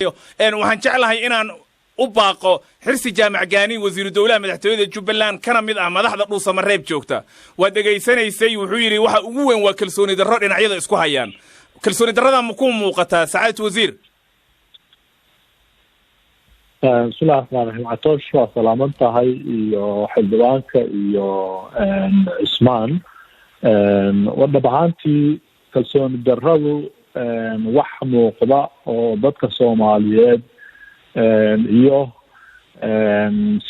Waxaan jeclahay inaan u baaqo Xirsi Jaamac Gaani, wasiiru dowlaha madaxtooyada Jubbaland, kana mid ah madaxda Dhuusamareeb joogta. Waad dhegaysanaysay, wuxuu yidhi waxa ugu weyn waa kalsooni darro dhinacyada isku hayaan. Kalsooni darrada ma ku muuqataa, sacaadatu wasiir? Bismillahi raxmaan raxiim. Catoosh, waa salaaman tahay iyo xildhibaanka iyo Cismaan. Dhab ahaantii kalsooni darradu wax muuqda oo dadka Soomaaliyeed iyo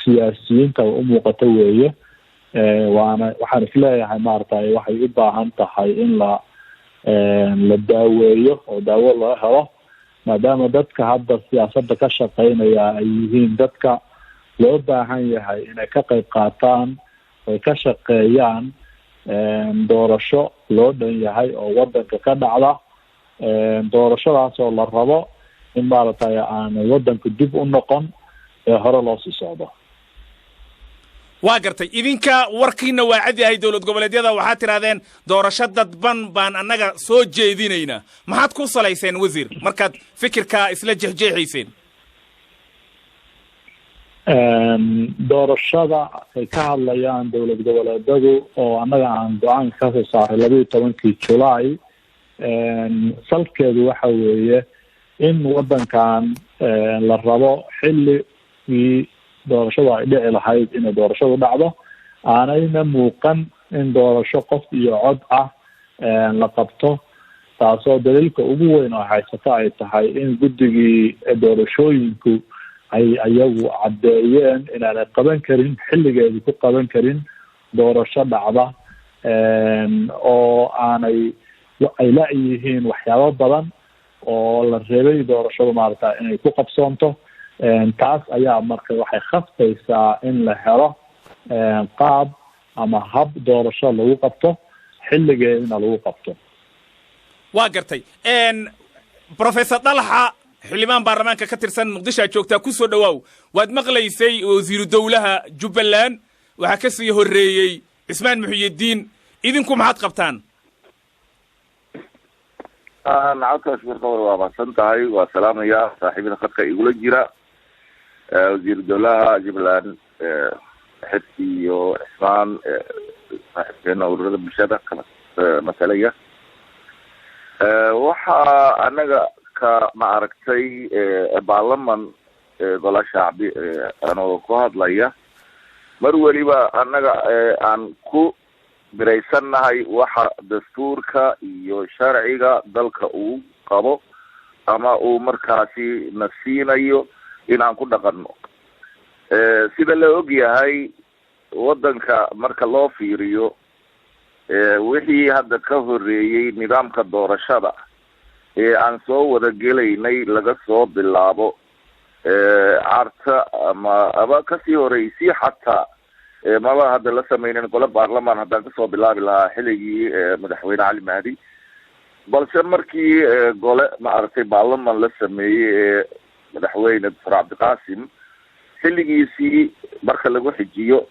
siyaasiyiinta u muuqata weeye, waana waxaan isleeyahay maaragtay waxay u baahan tahay in la daaweeyo oo daawo loo helo, maadaama dadka hadda siyaasadda ka shaqeynaya ay yihiin dadka loo baahan yahay inay ka qayb qaataan oy ka shaqeeyaan doorasho loo dhan yahay oo wadanka ka dhacda, doorashadaas oo la rabo in maaragtay aanu wadanku dib u noqon ee hore loo sii socdo. Waa gartay. Idinka warkiina waa cad yahay. Dowlad goboleedyada waxaad tidhahdeen doorasho dadban baan annaga soo jeedinaynaa. Maxaad ku salayseen, wasiir, markaad fikirkaa isla jexjeexayseen? Doorashada ay ka hadlayaan dowlad goboleedadu oo annaga aan go-aanka kasoo saaray 12-kii Julaay, salkeedu waxa weeye in wadankan la rabo xilligii doorashadu ay dhici lahayd inay doorashadu dhacdo, aanayna muuqan in doorasho qof iyo cod ah la qabto, taasoo daliilka ugu weyn oo haysato ay tahay in guddigii doorashooyinku ay iyagu caddeeyeen inaanay qaban karin xilligeedu ku qaban karin doorasho dhacda, oo aanay ay la-yihiin waxyaabo badan oo la rabay doorashadu maaragta inay ku qabsoonto. Taas ayaa marka waxay khasbaysaa in la helo qaab ama hab doorasho lagu qabto, xilligeedina lagu qabto. Waa gartay. Professor Dalxa, xildhibaan baarlamaanka ka tirsan, Muqdisho aad joogtaa, ku soo dhowaaw. Waad maqlaysay wasiiru dowlaha Jubbaland, waxaa ka sii horreeyey Cismaan Muxyidiin. Idinku maxaad qabtaan? Lacagtaas marka waa mahadsan tahay. Waa salaamaya saaxiibada khadka igula jira, wasiiru dowlaha Jubbaland Xirsi iyo Cismaan, saaxiibkeena ururada bulshada kala masalaya. Waxa anaga ka ma aragtay baarlaman gola shacbi anoo ku hadlaya, mar weliba annaga aan ku biraysannahay waxa dastuurka iyo sharciga dalka uu qabo ama uu markaasi na siinayo in aan ku dhaqanno. Sida la og yahay, waddanka marka loo fiiriyo wixii hadda ka horreeyey nidaamka doorashada ee aan soo wada gelaynay, laga soo bilaabo Carta ama kasii horeysii, xataa maba hadda la sameynin gole baarlamaan, haddaan kasoo bilaabi lahaa xilligii madaxweyne Cali Mahdi, balse markii gole ma aragtay baarlamaan la sameeyey ee madaxweyne Doctor Cabdiqasim xilligiisii, marka lagu xijiyo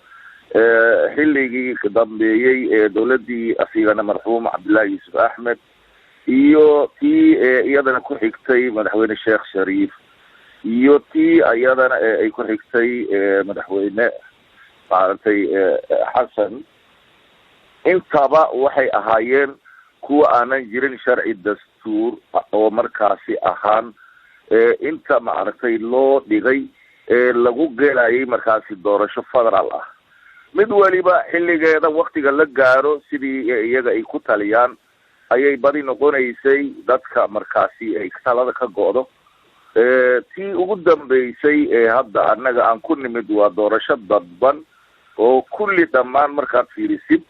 xilligii dambeeyey ee dowladii asigana marxuum Cabdillahi Yuusuf Axmed, iyo tii iyadana ku xigtay madaxweyne Sheekh Shariif, iyo tii iyadana ay ku xigtay madaxweyne maaragtay Xasan, intaba waxay ahaayeen kuwa aanan jirin sharci dastuur oo markaasi ahaan inta maaragtay loo dhigay lagu gelayay markaasi doorasho federaal ah. Mid weliba xilligeeda waktiga la gaaro sidii iyaga ay ku taliyaan ayay badi noqonaysay dadka markaasi ay talada ka go'do. Tii ugu dambeysay ee hadda annaga aan ku nimid waa doorasho dadban oo kulli dhammaan markaad fiirisid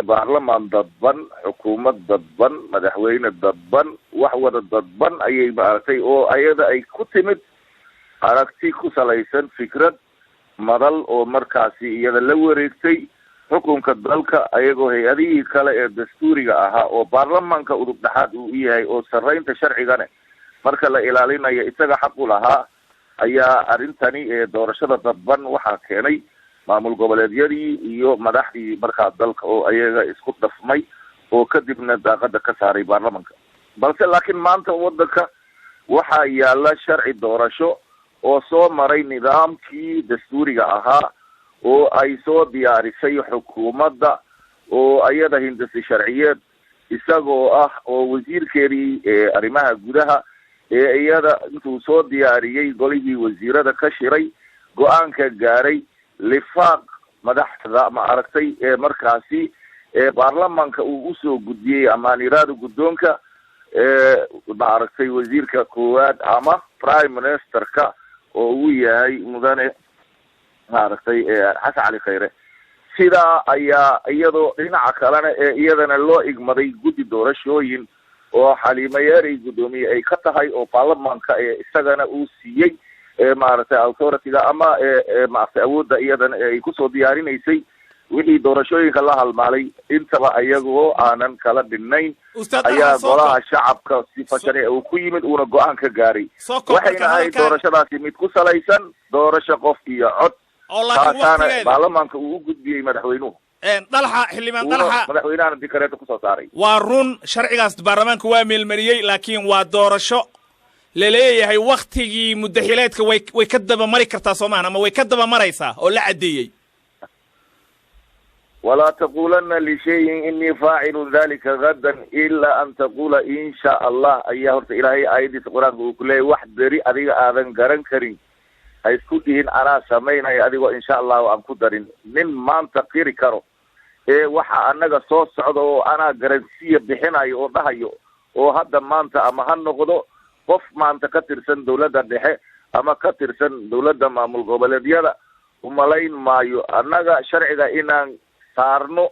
baarlamaan dadban, xukuumad dadban, madaxweyne dadban, wax wada dadban ayay maaragtay oo ayada ay ku timid aragti ku salaysan fikrad madal oo markaasi iyada la wareegtay xukunka dalka, ayagoo hay-adihii kale ee dastuuriga ahaa oo baarlamaanka udub dhexaad uu yahay oo sarreynta sharcigane marka la ilaalinayo isaga xaq u lahaa. Ayaa arrintani ee doorashada dadban waxaa keenay maamul goboleedyadii iyo madaxdii markaa dalka oo ayaga isku dhafmay oo kadibna daaqada ka saaray baarlamanka. Balse laakiin maanta wadanka Waxaa yaalla sharci doorasho oo soo maray nidaamkii dastuuriga ahaa oo ay soo diyaarisay xukuumadda, oo ayada hindasi sharciyeed isagoo ah oo wasiirkeedii arrimaha gudaha ee iyada intuu soo diyaariyey golihii wasiirada ka shiray, go-aanka gaaray, lifaaq madaxda ma aragtay ee markaasi baarlamanka uu usoo gudbiyey ama aan iraado guddoonka, ma aragtay, wasiirka koowaad ama prime ministerka oo uu yahay mudane ma aragtay Xasan Cali Khayre. Sidaa ayaa iyadoo dhinaca kalena ee iyadana loo igmaday guddi doorashooyin oo Xaliimo Yeerey guddoomiye ay ka tahay, oo baarlamanka ee isagana uu siiyey maaragtay authority-ga ama maaragtay awoodda iyadana ee ay kusoo diyaarinaysay wixii doorashooyinka la halmaalay. Intaba iyagoo aanan kala dhinnayn ayaa Golaha Shacabka sifa sharci uu ku yimid, uuna go-aan ka gaaray. Waxayna ahayd doorashadaasi mid ku salaysan doorasho qof iyo cod, taasaana baarlamaanka uu u gudbiyey madaxweynuhu. Dalxa, xildhibaan Dalxa. Madaxweynahana dikareeto kusoo saaray. Waa run, sharcigaas baarlamaanka waa meelmariyey, laakiin waa doorasho laleeyahay waktigii muddaxileedka way ka dabamari kartaa, soo maahan? Ama way ka dabamaraysaa oo la caddeeyey. Walaa taqulana lishayin inii faacilun dalika gadan ilaa an taqula in sha Allah, ayaa horta Ilaahay aayadiisa Qur-aanka uu ku leeyahy. Wax beri adiga aadan garan karin ha isku dhihin anaa samaynaya adigoo insha Allahu aan ku darin. Nin maanta qiri karo ee waxa annaga soo socda oo anaa garansiya bixinayo oo dhahayo oo hadda maanta, ama ha noqdo qof maanta ka tirsan dawladda dhexe ama ka tirsan dawladda maamul goboleedyada, umalayn maayo. Annaga sharciga inaan saarno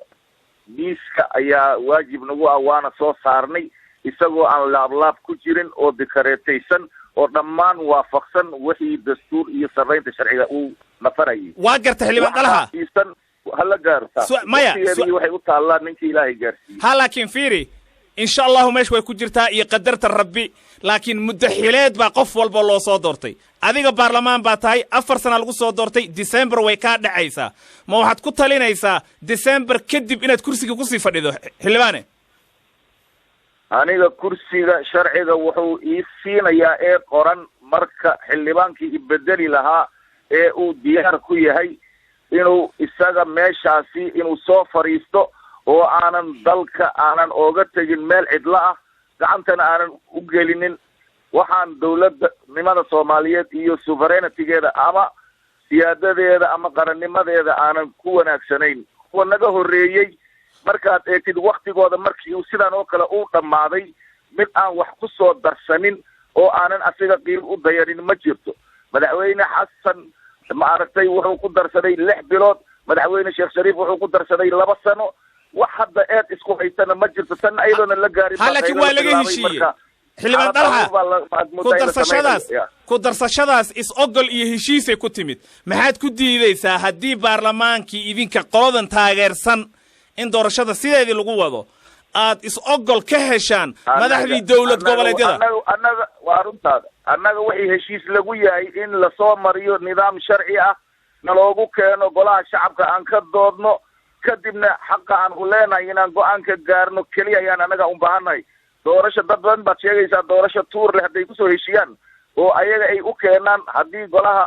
miiska ayaa waajib nagu ah, waana soo saarnay isagoo aan laablaab ku jirin oo dikareetaysan oo dhammaan waafaqsan wixii dastuur iyo sarreynta sharciga uu nafarayay. Waa garta, xildhibaan Dalxa. Isan hala gaarta. Maya. Waqtigeedii waxay u taallaa ninkii Ilaahay gaarsiiyey. Ha, laakiin fiiri, insha Allahu meesha way ku jirtaa iyo qadarta Rabbi, laakiin muddo xileed baa qof walba loo soo doortay. Adiga baarlamaan baa tahay, 4 sana lagu soo doortay, December way kaa dhacaysaa. Ma waxaad ku talinaysaa December kadib inaad kursiga kusii fadhido, xildhibaane? Aniga kursiga sharciga wuxuu ii siinayaa ee qoran marka xildhibaankii ibedeli lahaa ee uu diyaar ku yahay inuu isaga meeshaasi inuu soo fadhiisto oo aanan dalka aanan ooga tegin meel cidlo ah, gacantana aanan u gelinin. Waxaan dawladda nimada Soomaaliyeed iyo sovereignty-geeda ama siyaadadeeda ama qarannimadeeda aanan ku wanaagsanayn. Kuwa naga horreeyey markaad eegtid waktigooda markii uu sidan oo kale uu dhammaaday, mid aan wax ku soo darsanin oo aanan asiga qiil u dayanin ma jirto. Madaxweyne Xasan ma aragtay wuxuu ku darsaday 6 bilood, Madaxweyne Sheekh Shariif wuxuu ku darsaday 2 sano. Wax hadda eed isku haystana ma jirto, tan ayadoona la gaarin. Ha, laakiin waa laga heshiiyey, xildhibaan Dalxa. Ku darsashadaas is ogol iyo heshiisay ku timid. Maxaad ku diidaysaa haddii baarlamaankii idinka qoladan taageersan in doorashada sideedii lagu wado aad is ogol ka heshaan madaxdii dowlad goboleedyada? Annaga waa runtaada. Annaga wixii heshiis lagu yahay in lasoo mariyo nidaam sharci ah, naloogu keeno Golaha Shacabka, aan ka doodno, kadibna xaqa aan u leenahay inaan go-aanka gaarno keliya ayaan annaga u baahannahay. Doorasho dad badan baad sheegaysaa, doorasho tuur leh hadday kusoo heshiiyaan oo ayaga ay u keenaan, haddii golaha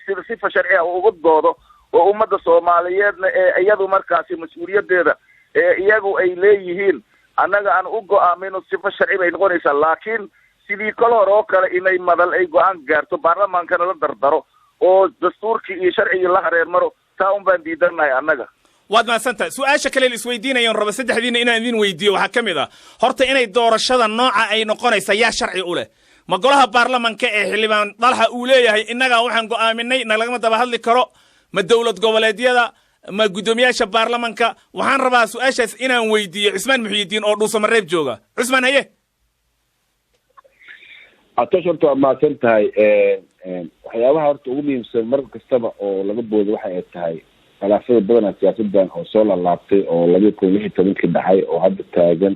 sida sifa sharciga uu uga doodo oo ummadda Soomaaliyeedna ee iyadu markaasi mas-uuliyaddeeda ee iyagu ay leeyihiin annaga aan u go-aamino, sifo sharci bay noqonaysaa. Laakiin sidii kol hore oo kale inay madal ay go-aan gaarto, baarlamaankana la dardaro oo dastuurkii iyo sharcigii la hareer maro, taa un baan diidannahay annaga. Waad mahadsantahay. Su-aasha kale la isweydiinayan raba saddexdiina inaan idin weydiiyo waxaa ka mid ah horta inay doorashada nooca ay noqonaysa yaa sharci u leh? Ma golaha baarlamanka ee xildhibaan Dalxa uu leeyahay innagaa waxaan go'aaminay, nalagama daba hadli karo? Ma dowlad goboleedyada? Ma guddoomiyaasha baarlamanka? Waxaan rabaa su-aashaas inaan weydiiyo Cusmaan Muxyidiin oo Dhuusamareeb jooga. Cusmaan, haye. Catosh, horta waa mahadsan tahay. Waxyaabaha horta ugu muhiimsan mar kastaba oo laga boodo waxa ay tahay khilaafada badanaa siyaasadan oo soo laalaabtay oo 2016-kii dhacay oo hadda taagan.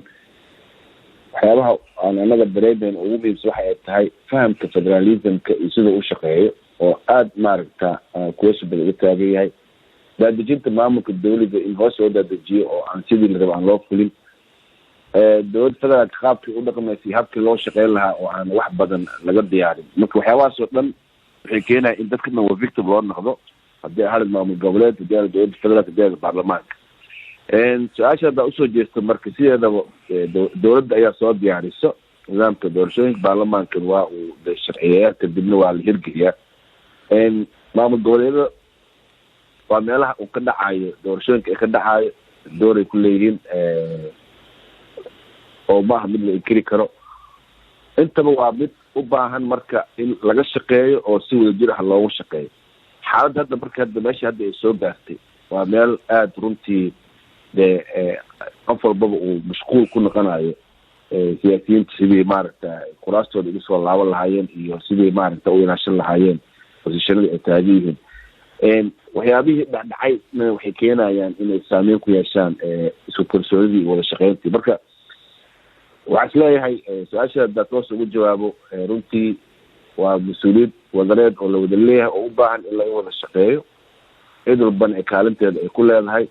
Waxyaabaha aan anaga dareemeyn ugu muhiimsan waxa ay tahay fahamka federalismka iyo sida u shaqeeyo oo aada maaragta kuwasha badan uga taagan yahay, daadejinta maamulka dawladda in hoos loo daadejiyo oo aan sidii la rabo aan loo fulin. Dowladda federaalka qaabkii u dhaqmaysay, habkii loo shaqeyn lahaa oo aan wax badan laga diyaarin. Marka waxyaabahaas oo dhan waxay keenaya in dadka dhan waa victim loo noqdo, haddii ahayd maamul goboleed, haddii ahayd dowladda federaalka, haddii ahayd baarlamaanka. Su-aasha haddaa usoo jeesto, marka sideedaba dowladda ayaa soo diyaariso nidaamka doorashooyinka, baarlamaankan waa uu sharciyeeya, kadibna waa la hirgeliyaa. Maamul goboleedyada waa meelaha uu ka dhacayo doorashooyinka ay ka dhacayo, dooray ku leeyihiin oo maaha mid la inkiri karo. Intaba waa mid u baahan marka in laga shaqeeyo oo si wadajir ah loogu shaqeeyo. Xaaladda hadda marka hadda meesha hadda ay soo gaartay waa meel aada runtii dee qof walbaba uu mashquul ku noqonayo, siyaasiyiinta sidii maaragta kuraastooda igu soo laaban lahaayeen iyo sidii maaragta u ilaashan lahaayeen positionada ay taagan yihiin. Waxyaabihii dhacdhacayna waxay keenayaan inay saameyn ku yeeshaan isku kalsoonidii iyo wada shaqeyntii. Marka waxaa is leeyahay, su-aasha haddaa toos ugu jawaabo, runtii waa mas-uuliyad wadareed oo la wada leeyahay oo u baahan in laga wada shaqeeyo, cid walbana ay kaalinteeda ay ku leedahay,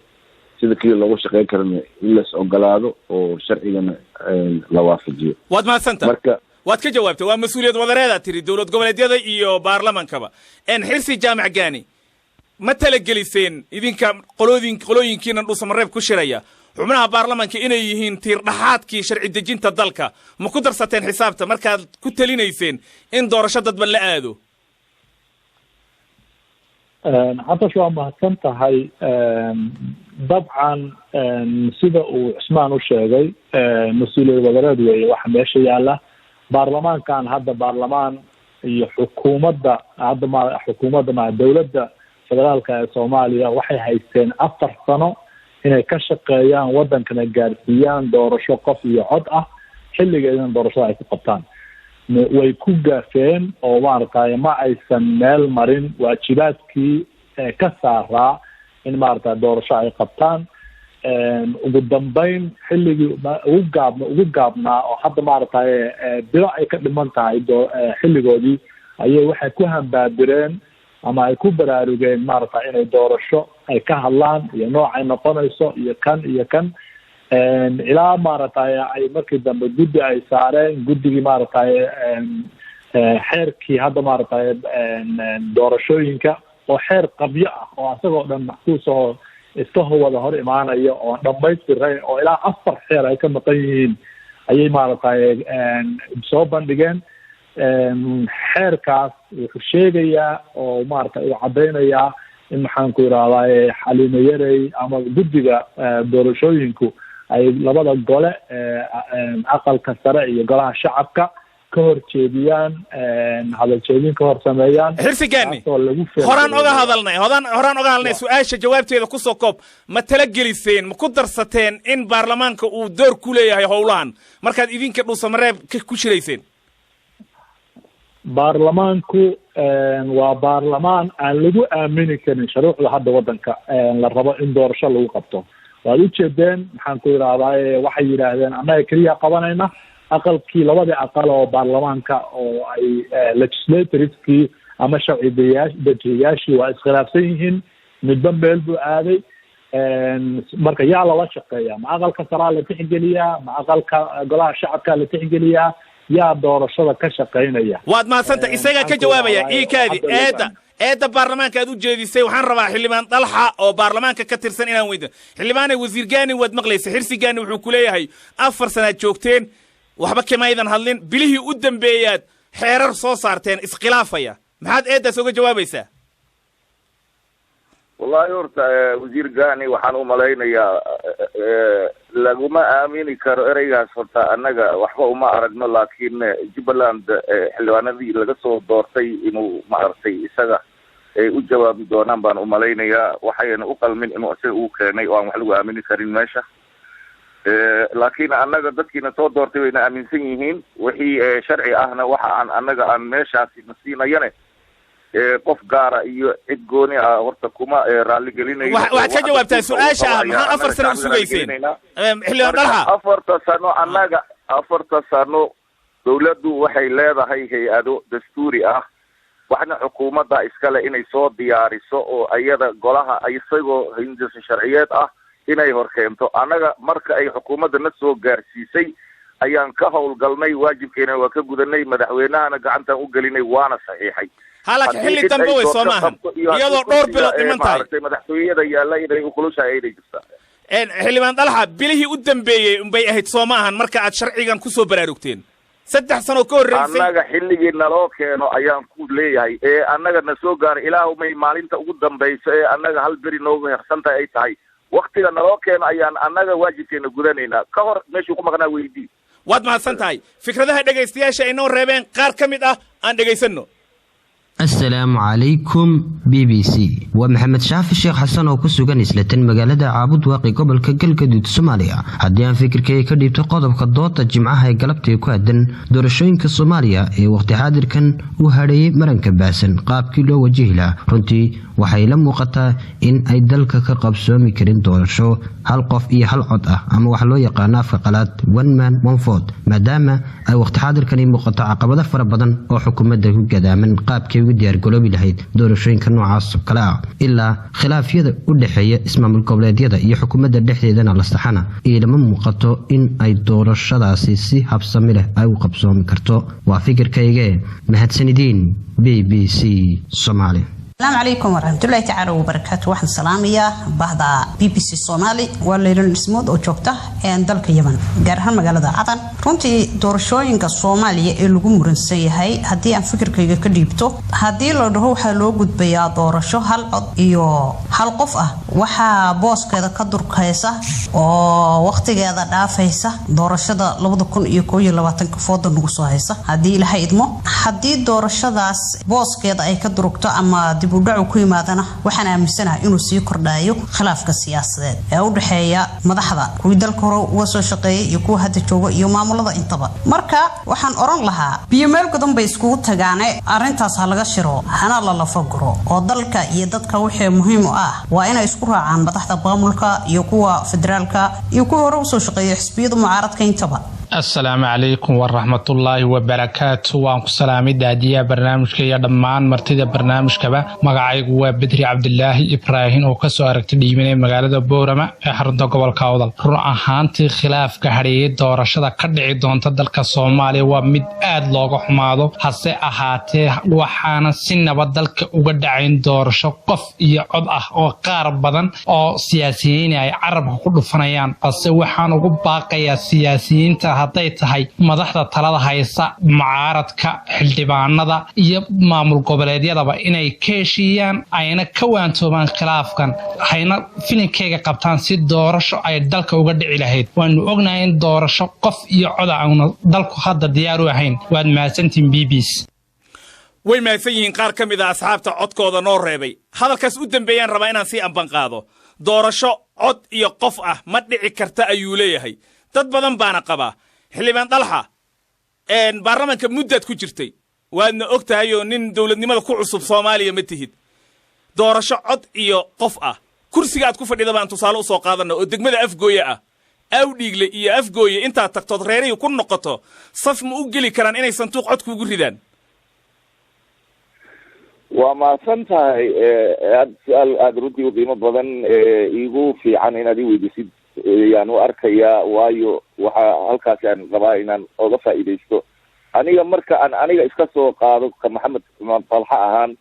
sida kii loogu shaqeyn karana in las ogolaado oo sharcigana la waafajiyo. Waad mahadsanta. Marka waad ka jawaabtay. Waa mas-uuliyad wadareedaa tiri, dowlad goboleedyada iyo baarlamankaba. Xirsi Jaamac Gaani, ma talageliseen idinka qoloodin qolooyinkiinan Dhuusamareeb ku shiraya xubnaha baarlamanka inay yihiin tiir dhaxaadkii sharci dejinta dalka? Ma ku darsateen xisaabta markaad ku talinayseen in doorasho dadban la aado? Xatash, waa mahadsan tahay. Dabcan, sida uu Cusmaan u sheegay, mas-uuliyad wadareed weeye waxa meesha yaalla. Baarlamaankan hadda baarlamaan iyo xukuumadda hadda ma xukuumadda ma dowladda federaalka ee Soomaaliya waxay haysteen 4 sano inay ka shaqeeyaan waddankana gaarsiiyaan doorasho qof iyo cod ah, xilligeedana doorashada ay ku qabtaan. Way ku gaafeen oo maaragtay ma aysan meel marin waajibaadkii ka saaraa in maaragtay doorasho ay qabtaan. Ugu dambeyn xilligii ugu gaabnaa oo hadda maaragtay bilo ay ka dhiman tahay xilligoodii ayay waxay ku hambaabireen ama ay ku baraarugeen maaragtay inay doorasho ay ka hadlaan iyo noocay noqonayso iyo kan iyo kan, ilaa maaragtay ay markii dambe guddi ay saareen, guddigii maaragtay xeerkii hadda maaragtay doorashooyinka oo xeer qabyo ah oo asagoo dhan maxsuus oo iska wada hor imaanaya oo dhamaystirayn oo ilaa afar xeer ay ka maqan yihiin ayay maaragtay soo bandhigeen. Xeerkaas wuxuu sheegayaa oo maaragtay uu caddaynayaa in, maxaan ku yidhahdaa, Xaliimo Yarey ama guddiga doorashooyinku ay labada gole, aqalka sare iyo golaha shacabka, ka hor jeediyaan, hadal jeedin ka hor sameeyaan. Xirsi Gaani, taasoo lagu horaan oga hadalnay, horaan oga hadalnay. Su-aasha jawaabteeda kusoo koob: ma talageliseen, ma ku darsateen in baarlamaanka uu door ku leeyahay howlahan markaad idinka Dhuusamareeb ku shirayseen? Baarlamaanku waa baarlamaan aan lagu aamini karin shuruucda hadda waddanka la rabo in doorasho lagu qabto. Waad ujeedeen, maxaan ku yidhahdaa, waxay yidhaahdeen annaga keliya qabanayna. Aqalkii, labadii aqal oo baarlamaanka oo ay legislatorskii ama sharci dejiyayaashii waa iskhilaafsan yihiin, midba meel buu aaday. Marka yaa lala shaqeeya? Ma aqalka saraa la tixgeliyaa? Ma aqalka golaha shacabka la tixgeliyaa? Yaa doorashada ka shaqeynaya? Waad mahadsanta. Isagaa ka jawaabaya. Iikaadi, eedda baarlamaanka aad u jeedisay waxaan rabaa xildhibaan Dalxa oo baarlamaanka ka tirsan inaan weydo. Xildhibaanay, wasiir Gaani waad maqlaysa. Xirsi Gaani wuxuu ku leeyahay 4 sanaad joogteen, waxba kamaydan hadlin, bilihii u dambeeyaad xeerar soo saarteen iskhilaafaya. Maxaad eeddaas oga jawaabaysaa? Wallahi horta wasiir Gani waxaan u malaynayaa laguma aamini karo ereygaas. Horta annaga waxba uma aragno, laakiin Jubbaland xildhibaanadii laga soo doortay inuu maaragtay isaga ay u jawaabi doonaan baan umalaynayaa. Waxayna u qalmin inuu isaga uu keenay oo aan wax lagu aamini karin meesha, laakiin annaga dadkiina soo doortay wayna aaminsan yihiin. Wixii sharci ahna waxa aan annaga aan meeshaasi na siinayane qof gaara iyo cid gooni ah horta kuma raalli gelinayno. Waxaad ka jawaabtaa su-aasha ah, maxaa 4 sano u sugayseen, xildhibaan Dalxa? 4-ta sano annaga, 4-ta sano dawladdu waxay leedahay hay-ado dastuuri ah, waxna xukuumadda iskale inay soo diyaariso oo iyada golaha isagoo hindisa sharciyeed ah. inay hor keento. Annaga marka ay xukuumadda na soo gaarsiisay ayaan ka howlgalnay, waajibkeena waa ka gudanay, madaxweynahana gacantaan u gelinay, waana saxiixay. Halaka xilli dambe wey, soo maahan, iyadoo dhowr bilood dhiman tahay? Maaragtay, madaxtooyada yaalla inay ukulushahay inay jirtaa. Xildhibaan Dalxa, bilihii u dambeeyey unbay ahayd, soo ma ahan, marka aad sharcigan kusoo baraarugteen 3 sano ka horreysay? Annaga xilligii naloo keeno ayaan ku leeyahay ee annaga na soo gaaray, ilaahumay maalinta ugu dambayso ee annaga hal beri noogu hersan tahay ay tahay, waktiga naloo keeno ayaan annaga waajibkeena gudanaynaa. Ka hor meeshuu ku maqnaa weydii. Waad mahadsan tahay. Fikradaha dhegaystayaasha ay noo reebeen qaar ka mid ah aan dhegaysanno. Asalaamu calaykum BBC, waa Maxamed Shaafi Sheekh Xasan oo ku sugan islatan magaalada Caabud Waaqi, gobolka Galgaduud, Soomaaliya. Haddii aan fikirkayga ka dhiibto qodobka dooda Jimcaha ee galabtii ku aadan doorashooyinka Soomaaliya ee waqti xaadirkan uu hadheeyey maranka baahsan qaabkii loo wajihi lahaa, runtii waxay la muuqataa in ay dalka ka qabsoomi karin doorasho hal qof iyo hal cod ah, ama waxa loo yaqaano afka qalaad "one man one vote", maadaama ay waqti xaadirkani muuqato caqabado fara badan oo xukuumadda ku gadaaman qaabkay ugu diyaargaroobi lahayd doorashooyinka noocaas oo kale ah. Ilaa khilaafyada u dhexeeya ismaamul goboleedyada iyo xukuumadda dhexdeedana la saxana, ilama muuqato in ay doorashadaasi si habsami leh ay u qabsoomi karto. Waa fikirkayge. Mahadsanidin BBC Soomaali. Asalaamu calaykum waraxmatullahi tacaala wabarakaatu. Waxaan salaamayaa bahda BBC Soomaali. Waa Laylan Dhismood oo joogta dalka Yemen, gaar ahaan magaalada Cadan. Runtii doorashooyinka Soomaaliya ee lagu muransan yahay, haddii aan fikirkayga ka dhiibto, haddii la dhaho waxaa loo gudbayaa doorasho hal cod iyo hal qof ah, waxaa booskeeda ka durkaysa oo wakhtigeeda dhaafaysa doorashada 2021-ka fooda nagu soo haysa, haddii Ilahay idmo. Haddii doorashadaas booskeeda ay ka durugto ama dib u dhacu ku yimaadana, waxaan aaminsanahay inuu sii kordhayo khilaafka siyaasadeed ee u dhexeeya madaxda, kuwii dalka hore uga soo shaqeeyay iyo kuwa hadda jooga iyo maamulada intaba. Marka waxaan oran lahaa, biyo meel godan bay iskugu tagaane, arrintaas ha laga shiro, hana la lafaguro, oo dalka iyo dadka wixii muhiim u ah waa inay isku raacaan madaxda maamulka iyo kuwa federaalka iyo kuwii hore usoo shaqeeya xisbiyada mucaaradka intaba. Asalaamu calaykum waraxmatullaahi wabarakaatu. Waan ku salaamay daadiyaha barnaamijka iyo dhammaan martida barnaamijkaba. Magacaygu waa Bedri Cabdilaahi Ibraahim oo kasoo aragtay dhiibanay magaalada Boorama ee xarunta gobolka Awdal. Run ahaantii, khilaafka hadheeyey doorashada ka dhici doonta dalka Soomaaliya waa mid aad looga xumaado. Hase ahaatee, waxaana si nabad dalka uga dhacayn doorasho qof iyo cod ah oo qaar badan oo siyaasiyiin ay carabka ku dhufanayaan. Balse waxaan ugu baaqayaa siyaasiyiinta, hadday tahay madaxda talada haysa, mucaaradka, xildhibaanada iyo maamul goboleedyadaba, inay ka heshiiyaan, ayna ka waantoobaan khilaafkan, hayna filinkeyga qabtaan si doorasho ay dalka uga dhici lahayd. Waanu ognahay in doorasho qof iyo coda auna dalku hadda diyaar u ahayn. Waad mahadsantihin BBC. Way mahadsan yihiin qaar ka mid a asxaabta codkooda noo reebay. Hadalkaas u dambeeyaan rabaa inaan sii ambanqaado. Doorasho cod iyo qof ah ma dhici karta ayuu leeyahay, dad badan baana qabaa. Xildhibaan Dalxa, baarlamaanka muddaad ku jirtay, waadna og tahay oo nin dowladnimada ku cusub Soomaaliya ma tihid. Doorasho cod iyo qof ah, kursiga aad ku fadhida baan tusaale u soo qaadanna oo degmada Afgooye ah, Awdhiigle iyo Afgooye intaad tagtood reerihii ku noqoto, saf ma u geli karaan inay sanduuq cod kuugu ridaan? Waa mahadsan tahay. Aad su-aal aada runtii u qiimo badan, iigu fiican inaad i weydiisid yaan u arkayaa, waayo waxaa halkaasi aan rabaa inaan oga faa'iidaysto. Aniga marka aan aniga iska soo qaado ka Maxamed Cumaan Falxa ahaan,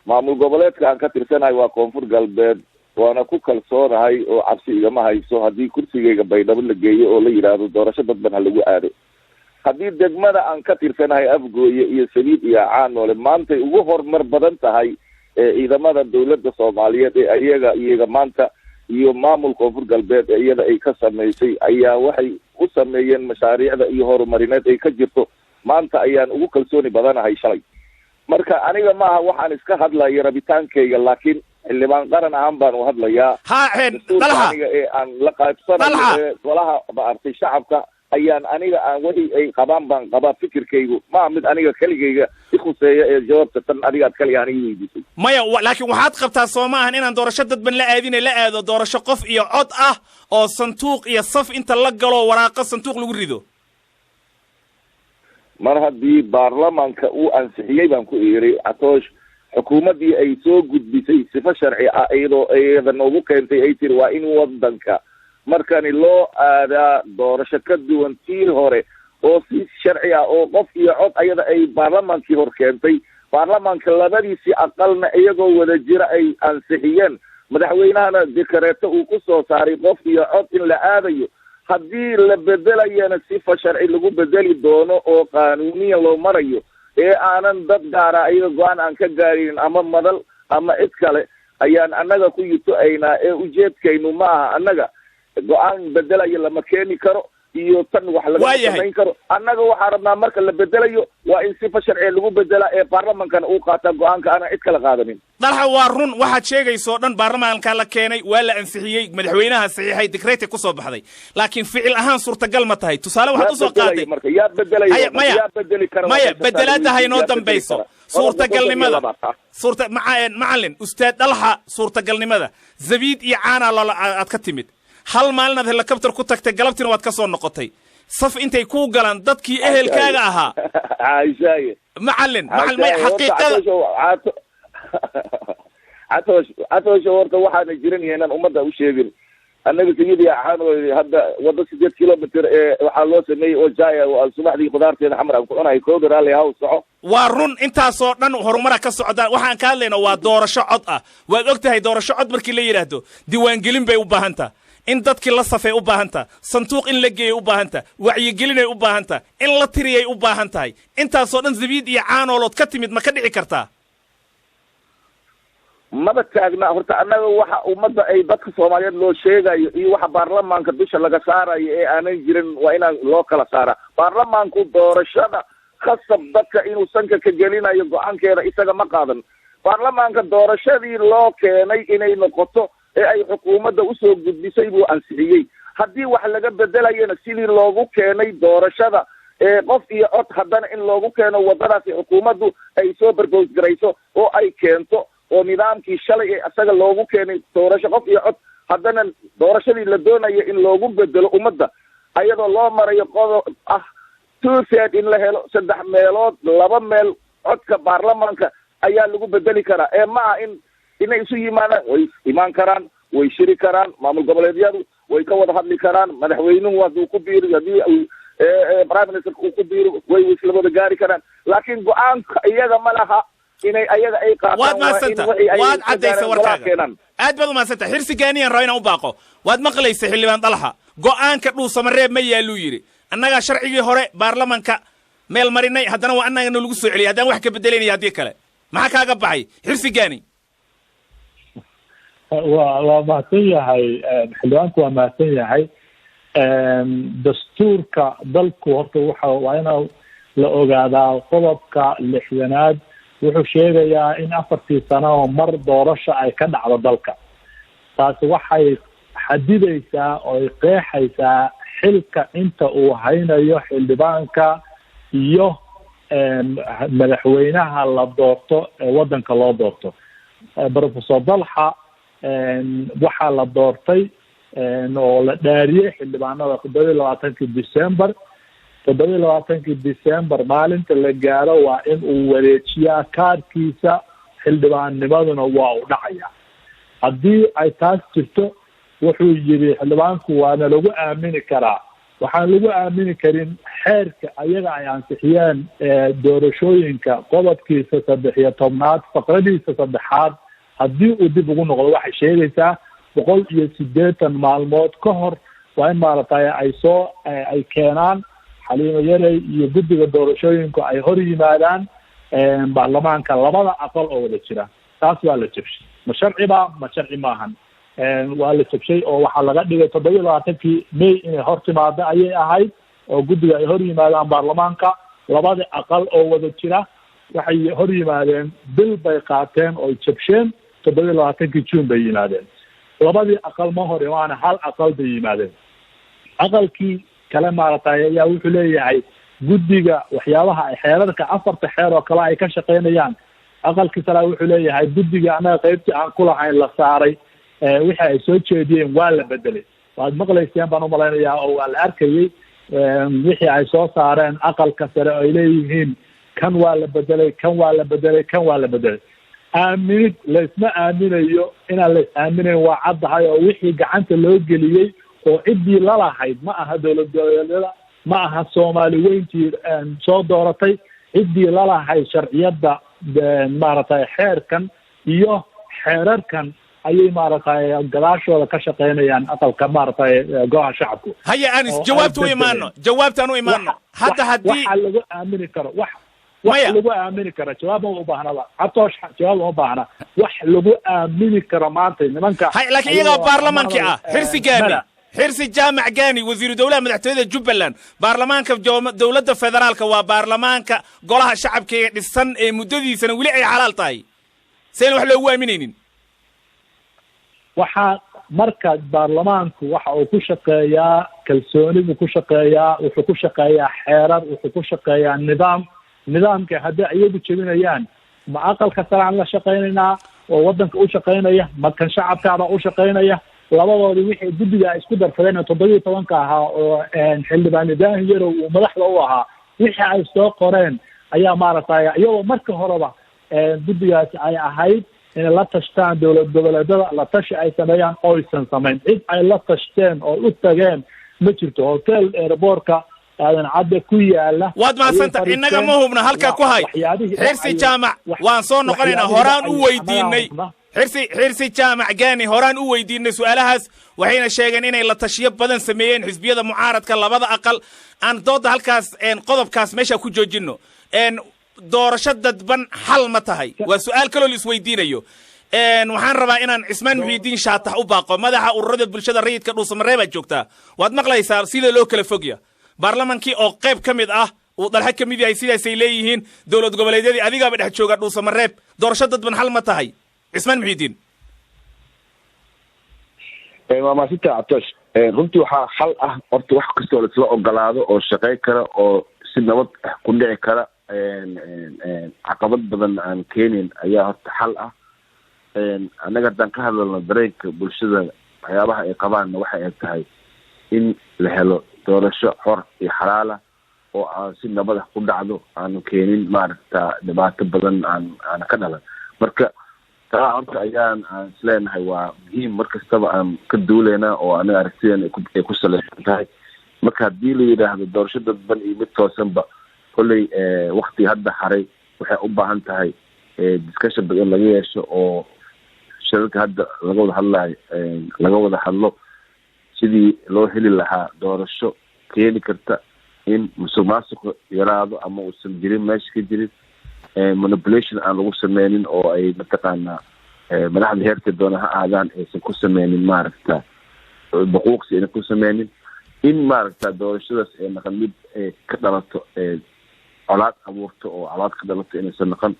maamul goboleedka aan ka tirsanahay waa Koonfur Galbeed, waana ku kalsoonahay oo cabsi igama hayso haddii kursigayga Baydhabo la geeyo oo la yidhaahdo doorasho dadban ha lagu aado. Haddii degmada aan ka tirsanahay Afgooye iyo Sabiid iyo Caanoole maantay ugu horumar badan tahay ee ciidamada dawladda Soomaaliyeed ee iyaga maanta iyo maamul Koonfur Galbeed ee iyada ay ka samaysay ayaa waxay u sameeyeen mashaariicda iyo horumarineed ay ka jirto, maanta ayaan ugu kalsooni badanahay shalay. Marka aniga maaha waxaan iska hadlayo rabitaankayga, laakiin xildhibaan qaran ahaan baan u hadlayaa. Dalxa. Aniga ee aan la qaybsanayo ee golaha maartay shacabka ayaan aniga aan wixii ay qabaan baan qabaa. Fikirkaygu maa mid aniga keligayga i khuseeya ee jawaabta tan adigaad kaliya aniga weydiisay. Maya, laakiin waxaad qabtaa, soo ma ahan, inaan doorasho dadban la aadine la aado doorasho qof iyo cod ah oo sanduuq iyo saf inta la galo waraaqo sanduuq lagu rido? Mar haddii baarlamaanka uu ansixiyey baan ku iri, Catoosh, Xukuumaddii ay soo gudbisay sifo sharci ah, iyadoo iyada noogu keentay, ay tiri waa in wadanka markani loo aadaa doorasho ka duwan tii hore oo si sharci ah oo qof iyo cod, ayada ay baarlamaankii hor keentay, baarlamaanka labadiisii aqalna iyagoo wada jira ay ansixiyeen, madaxweynahana dikareeto uu ku soo saaray qof iyo cod in la aadayo. Haddii la bedelayana sifa sharci lagu bedeli doono oo qaanuuniyan loo marayo, ee aanan dad gaara ayaga go-aan aan ka gaarinin ama madal ama cid kale ayaan annaga ku yito-aynaa. Ee ujeedkaynu ma aha annaga go-aan bedelayo lama keeni karo iyo tan wax lagama samayn karo. Annaga waxaa rabnaa marka la bedelayo waa in sifa sharciya lagu bedelaa ee baarlamankana uu qaataa go-aanka, aanan cid kala qaadanin. Dalxa, waa run waxaad sheegayso dhan. Baarlamaanka la keenay, waa la ansixiyey, madaxweynaha saxiixay, dikreeti ku soo baxday, laakiin ficil ahaan suurtagal ma tahay? Tusaale waxaad usoo qaaday Marka yaa bedelaya? Maya. Yaa bedeli kara? Maya, bedelaadda haynoo dambayso. Suurtagalnimada suurta macalin ustaad Dalxa, suurtagalnimada zabiid iyo caanaa loola aad ka timid, hal maalinaad helicopter ku tagtay, galabtiina waad ka soo noqotay. Saf intay kuu galaan dadkii ehelkaaga ahaa? Caishaaye. Macalin, macalin, maya, xaqiiqada. Catoosh, Catoosh, horta waxaana jiran inaan ummadda u sheegin. Annaga sayidii caano hadda waddo 8 kilometer ee waxaa loo sameeyey oo jaya oo subaxdii khudaarteeda xamar aan ku cunahay kooda. Raalli haw, soco. Waa run, intaasoo dhan horumara ka socda. Waxaan ka hadlayna waa doorasho cod ah. Waad og tahay, doorasho cod markii la yidhaahdo, diiwaangelin bay u baahan taha, in dadkii la safay u baahan taha, sanduuq in la geeyay u baahan taha, wacyigelinay u baahan taha, in la tiriyay u baahan tahay. Intaasoo dhan zabiid iyo caanoolood ka timid ma ka dhici kartaa? Maba taagna horta. Annaga waxa ummadda ay dadka Soomaaliyeed loo sheegayo iyo waxa baarlamaanka dusha laga saarayo ee aanan jirin waa inaan loo kala saaraa. Baarlamaanku doorashada khasab dadka inuu sanka ka gelinayo go-aankeeda isaga ma qaadan. Baarlamaanka doorashadii loo keenay inay noqoto ee ay xukuumadda usoo gudbisay buu ansixiyey. Haddii wax laga bedelayana, sidii loogu keenay doorashada ee qof iyo cod haddana in loogu keeno waddadaasi xukuumaddu ay soo propose garayso oo ay keento, oo nidaamkii shalay ee isaga loogu keenay doorasho qof iyo cod haddana doorashadii la doonayo in loogu bedelo ummadda, ayadoo loo marayo qodob ah two third in la helo, saddex meelood laba meel codka baarlamaanka ayaa lagu bedeli karaa. Ee ma aha in inay isu yimaadaan. Way imaan karaan, way shiri karaan, maamul goboleedyadu way ka wada hadli karaan, madaxweynuhu hadduu ku biiro, haddii uu prime ministerka uu ku biiro, way isla wada gaari karaan, laakiin go-aanka iyaga ma laha inay ayaga ay qaataan. Waad mahadsanta, waad caddaysa warkaaga, aad baad umahadsanta. Xirsi Gaaniyan raba inaan u baaqo. Waad maqlaysa xildhibaan Dalxa, go'aanka Dhuusamareeb ma yaaluu yidhi. Annagaa sharcigii hore baarlamanka meel marinay, haddana waa annaga nalagu soo celiyay haddaan wax ka bedelaynaya haddii kale. Maxaa kaaga baxay, Xirsi Gaani? Waa mahadsan yahay xildhibaanku, waa mahadsan yahay. Dastuurka dalku horta waxa waa ina la ogaadaa, qodobka 60aad wuxuu sheegayaa in 4tii sano oo mar doorasho ay ka dhacdo dalka. Taasi waxay xadidaysaa oo ay qeexaysaa xilka inta uu haynayo xildhibaanka iyo madaxweynaha la doorto ee waddanka loo doorto. Professor Dalxa waxaa la doortay oo la dhaariyey xildhibaanada 27-kii December. 27-kii December maalinta la gaaro waa in uu wareejiyaa kaarkiisa xildhibaannimaduna, waa uu dhacaya haddii ay taas jirto. Wuxuu yidhi xildhibaanku waana lagu aamini karaa. Waxaan lagu aamini karin xeerka ayaga ay ansixiyeen doorashooyinka, qodobkiisa 13aad faqradiisa saddexaad haddii uu dib ugu noqdo, waxay sheegaysaa 180 maalmood ka hor waa in maaragtay ay soo ay keenaan Xaliimo Yarey iyo guddiga doorashooyinku ay hor yimaadaan baarlamaanka labada aqal oo wada jira. Taas waa la jabshay. Ma sharci ba? Ma sharci maahan, waa la jabshay oo waxaa laga dhigay 27-kii May inay hor timaado ayay ahayd oo guddiga ay hor yimaadaan baarlamaanka labada aqal oo wada jira. Waxay hor yimaadeen, bil bay qaateen oo jabsheen, 27-kii June bay yimaadeen. Labadii aqal ma hor imaana, hal aqal bay yimaadeen. Aqalkii kale maaragtay ayaa wuxuu leeyahay guddiga waxyaabaha ay xeerarka afarta xeer oo kale ay ka shaqaynayaan. Aqalkii sare wuxuu leeyahay guddiga annaga qaybtii aan ku lahayn la saaray, wixii ay soo jeediyeen waa la bedelay. Waad maqlayseen baan umalaynayaa oo waa la arkayey wixii ay soo saareen aqalka sare oo ay leeyihiin kan waa la bedelay, kan waa la bedelay, kan waa la bedelay. Aaminid laysma aaminayo, inaan lays aaminayn waa caddahay, oo wixii gacanta loo geliyey oo ciddii lalahayd ma aha dowlad goboleedyada, ma aha Soomaali weyntii soo dooratay, ciddii lalahayd sharciyadda maaragtay xeerkan iyo xeerarkan ayay maaragtay gadaashooda ka shaqeynayaan aqalka maaragtay golaha shacabku. Haya, Anis, jawaabta u imaano, jawaabtaan u imaano hadda haddii waxa lagu aamini karo, wax lagu aamini karo, jawaab ma u baahnaba, Catoosh, jawaab uma baahna. Wax lagu aamini karo maanta nimanka Hay, laakiin iyagaa baarlamaankii ah. Xirsi Gaani, Xirsi Jaamac Gaani, wasiiru dowlaha madaxtooyada Jubbaland, baarlamaanka dowladda federaalka waa baarlamaanka golaha shacabka ee dhisan ee muddadiisana weli ay xalaal tahay, seen wax loogu aaminaynin? Waxaa marka baarlamaanku waxa uu ku shaqeeyaa kalsooni buu ku shaqeeyaa, wuxuu ku shaqeeyaa xeerar, wuxuu ku shaqeeyaa nidaam. Nidaamka haddii iyagu jebinayaan, ma aqalka sare aan la shaqaynaynaa oo waddanka u shaqaynaya, ma kan shacabkaaba u shaqaynaya? Labadoodii wixii guddiga ay isku darsadeen oo 17-ka ahaa oo xildhibaan Ibraahim Yarow uu madaxda u ahaa, wixii ay soo qoreen ayaa maaragtay, iyagoo marka horeba guddigaasi ay ahayd inay la tashtaan dowlad goboleedyada, la tashi ay sameeyaan, oysan samayn. Cid ay la tashteen oo u tageen ma jirto. Hotel airportka Aadan Cadde ku yaala. Waad mahadsanta. Innaga ma hubna, halkaa ku hay, Xirsi Jaamac, waan soo noqonaynaa. Horaan u weydiinay Xirsi Jaamac Gaani, horaan u weydiinay su-aalahaas, waxayna sheegeen inay la tashiyo badan sameeyeen xisbiyada mucaaradka labada aqal. Aan dooda halkaas, qodobkaas meesha ku joojino. Doorasho dadban xal ma tahay? Waa su-aal kaloo la isweydiinayo. Waxaan rabaa inaan Cismaan Muxiidiin Shaatax u baaqo, madaxa ururada bulshada rayidka. Dhuusamareebaad joogtaa, waad maqlaysaa sida loo kala fogya. Baarlamankii oo qayb ka mid ah uu Dalxe ka mid yahay sidaasay leeyihiin, dowlad goboleedyadii adigaaba dhex jooga Dhuusamareeb. Doorasho dadban xal ma tahay, Cismaan Muxiidiin? Waa maasinta, Cabtoosh. Runtii waxaa xal ah horta wax kastoo laisla ogolaado oo shaqey kara oo si nabad ah ku dhici kara, caqabad badan aan keenayn ayaa horta xal ah. Annaga haddaan ka hadalno dareenka bulshada, waxyaabaha ay qabaanna waxa ay tahay in la helo doorasho xor iyo xalaala oo aan si nabad ah ku dhacdo, aanu keenin maaragta dhibaato badan aan ka dhalan. Marka taa horta ayaan aan isleenahay waa muhiim, mar kastaba aan ka duuleynaa oo anaga aragtidan ay ku saleysan tahay. Marka haddii la yidhaahdo doorasho dadban iyo mid toosanba, kolley wakti hadda haray waxay u baahan tahay discussion badan in laga yeesho oo shirarka hadda laga wada hadlayo laga wada hadlo sidii loo heli lahaa doorasho keeni karta in musuq maasuqu yaraado ama uusan jirin meesha ka jirin, manipulation aan lagu sameynin oo ay mataqaanaa madaxda heerka doona ha aadaan aysan ku sameynin, maaragta buquuqsi aynan ku sameynin, in maaragta doorashadaas ay naqan mid ka dhalato colaad abuurto oo colaad ka dhalato inaysan naqan,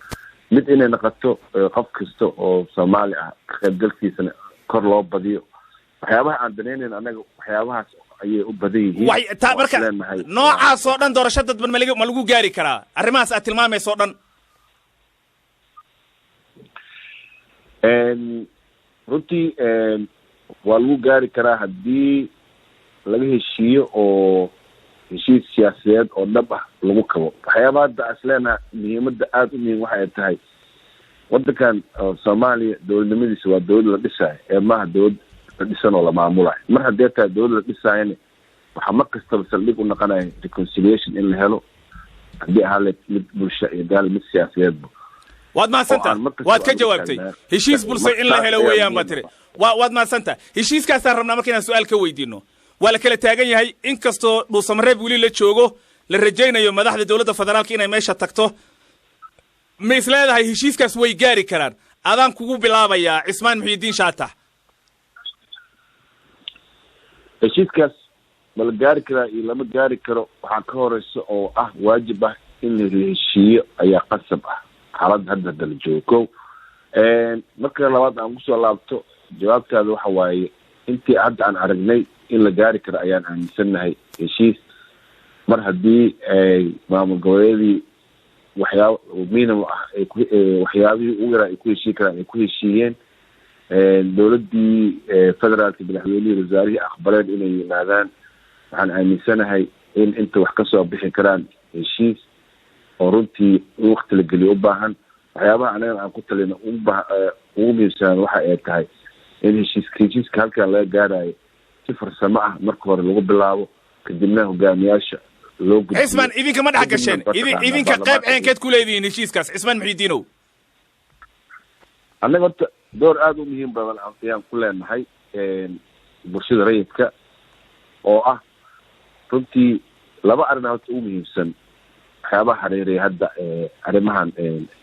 mid inay naqato qof kasta oo Soomaali ah ka qaybgalkiisana kor loo badiyo. Waxyaabaha aan danaynayn annaga waxyaabahaas ayay u badan yihiin. Marka noocaas oo dhan doorasho dadban ma lagu gaari karaa, arrimahaas aad tilmaamayso o dhan? Runtii waa lagu gaari karaa haddii laga heshiiyo oo heshiis siyaasadeed oo dhab ah lagu kabo. Waxyaabaha hadda as leenaha muhiimadda aada u muhiim waxa ay tahay, wadankan Soomaaliya dowladnimadiisa waa dowlad la dhisaayo ee maaha dowlad la dhisan oo la maamulayo. Mar haddee tahay dowlad la dhisaayana, waxaa mar kastaba saldhig u noqonaya reconciliation in la helo, haddii ahaa le mid bulsho iyo daal mid siyaasadeedba. Waad mahadsantaha, waad ka jawaabtay. Heshiis bulsho in la helo weeyaan baa tiri, waad mahadsantaha. Heshiiskaasaan rabnaa marka inaan su-aal ka weydiino. Waa la kala taagan yahay, inkastoo Dhuusamareeb weli la joogo, la rajaynayo madaxda dowladda federaalka inay meesha tagto. Ma is leedahay heshiiskaas way gaari karaan? Adaan kugu bilaabayaa, Cismaan Muxiidiin Shaatax. Heshiiskaas ma la gaari karaa iyo lama gaari karo, waxaa ka horeysa oo ah waajib ah in la heshiiyo ayaa qasab ah xaaladda hadda la joogo. Ko marka labaad aan kusoo laabto jawaabtaada, waxa waaye intii hadda aan aragnay in la gaari karo ayaan aaminsannahay heshiis, mar haddii maamul goboleedii waxyaaba minimum ah ay ku waxyaabihii ugu yaraa ay ku heshiin karaan ay ku heshiiyeen, dowladdii federaalka, madaxweynihii, wasaarihii aqbaleen inay yimaadaan. Waxaan aaminsanahay in inta wax kasoo bixi karaan heshiis oo runtii in wakti la geliyo u baahan. Waxyaabaha anagana aan ku talino ugu muhiimsanaan waxa ay tahay in heshiiska halkan laga gaarayo si farsamo ah marka hore lagu bilaabo, kadibna hogaamiyaasha loo gudbiyo. Cismaan, idinka ma dhex gasheen? Idinka qayb ceenkeed ku leedihiin heshiiskaas, Cismaan Muxidiinow? Annaga horta door aada u muhiim badan ayaan ku leenahay bulshada rayidka, oo ah runtii laba arrin horta ugu muhiimsan. Waxyaabaha hareeraya hadda arrimahan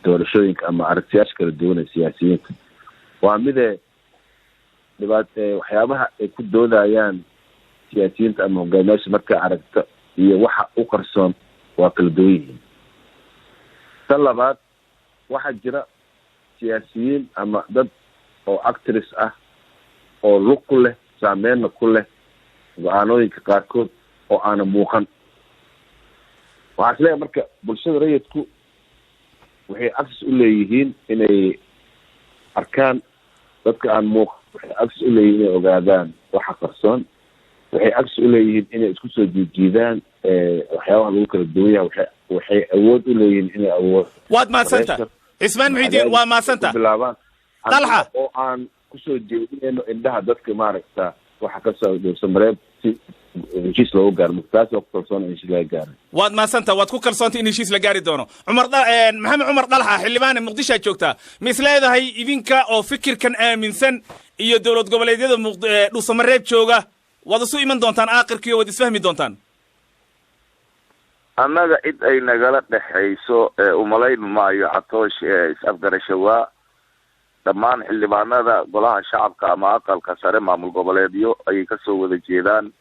doorashooyinka ama aragtiyaasha kala duwan ee siyaasiyiinta waa mide dhibaat waxyaabaha ay ku doodayaan siyaasiyiinta ama hogaamiyaasha markaa aragta iyo waxa u qarsoon waa kala duwan yihiin. Tan labaad, waxaa jira siyaasiyiin ama dad oo actress ah oo lug ku leh, saameynna ku leh go-aanooyinka qaarkood oo aana muuqan. Waxaa is leeyahay marka bulshada rayidku waxay access u leeyihiin inay arkaan dadka aan muuqan, waxay access u leeyihiin inay ogaadaan waxa qarsoon, waxay access u leeyihiin inay isku soo jiijiidaan waxyaabaha lagu kala duwan yahay, waxay awood u leeyihiin inay awood Waad mahadsanta, Cismaan Muxidiin, waa mahadsanta. Bilaabaan Dalxa. Oo aan kusoo jeedinayno indhaha dadka maaragta waxa ka soo Dhuusamareeb si heshiis loogu gaaro. Taas waa ku kalsoon in heshiis laga gaaro. Waad mahadsanta, waad ku kalsoontay in heshiis la gaari doono. Cumar, Maxamed Cumar Dhalxa, xildhibaane Muqdishoaad joogtaa, ma is leedahay idinka oo fikirkan aaminsan iyo dowlad goboleedyada Dhuusamareeb jooga waad isu iman doontaan aakhirkii oo waad isfahmi doontaan? Annaga cid ay nagala dhexayso umalayn maayo, Catoosh. Is-afgarasho waa dhammaan xildhibaanada golaha shacabka ama aqalka sare maamul goboleedyo ayay kasoo wada jeedaan.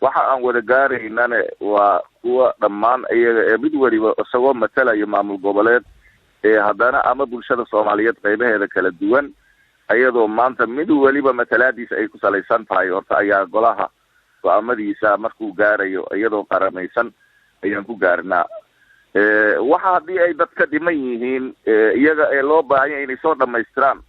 Waxa aan wada gaaraynane waa kuwa dhammaan iyaga ee mid weliba isagoo matalayo maamul goboleed ee haddana ama bulshada Soomaaliyeed qaybaheeda kala duwan, ayadoo maanta mid weliba matalaadiisa ay ku salaysan tahay. Horta ayaa golaha go-aamadiisa markuu gaarayo iyadoo qaramaysan ayaan ku gaarnaa. Waxa haddii ay dadka dhiman yihiin iyaga ee loo baahanya inay soo dhamaystiraan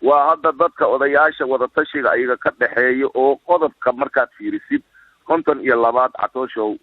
waa hadda dadka odayaasha wadatashiga iyaga ka dhexeeya, oo qodobka markaad fiirisid 52aad, Catooshow,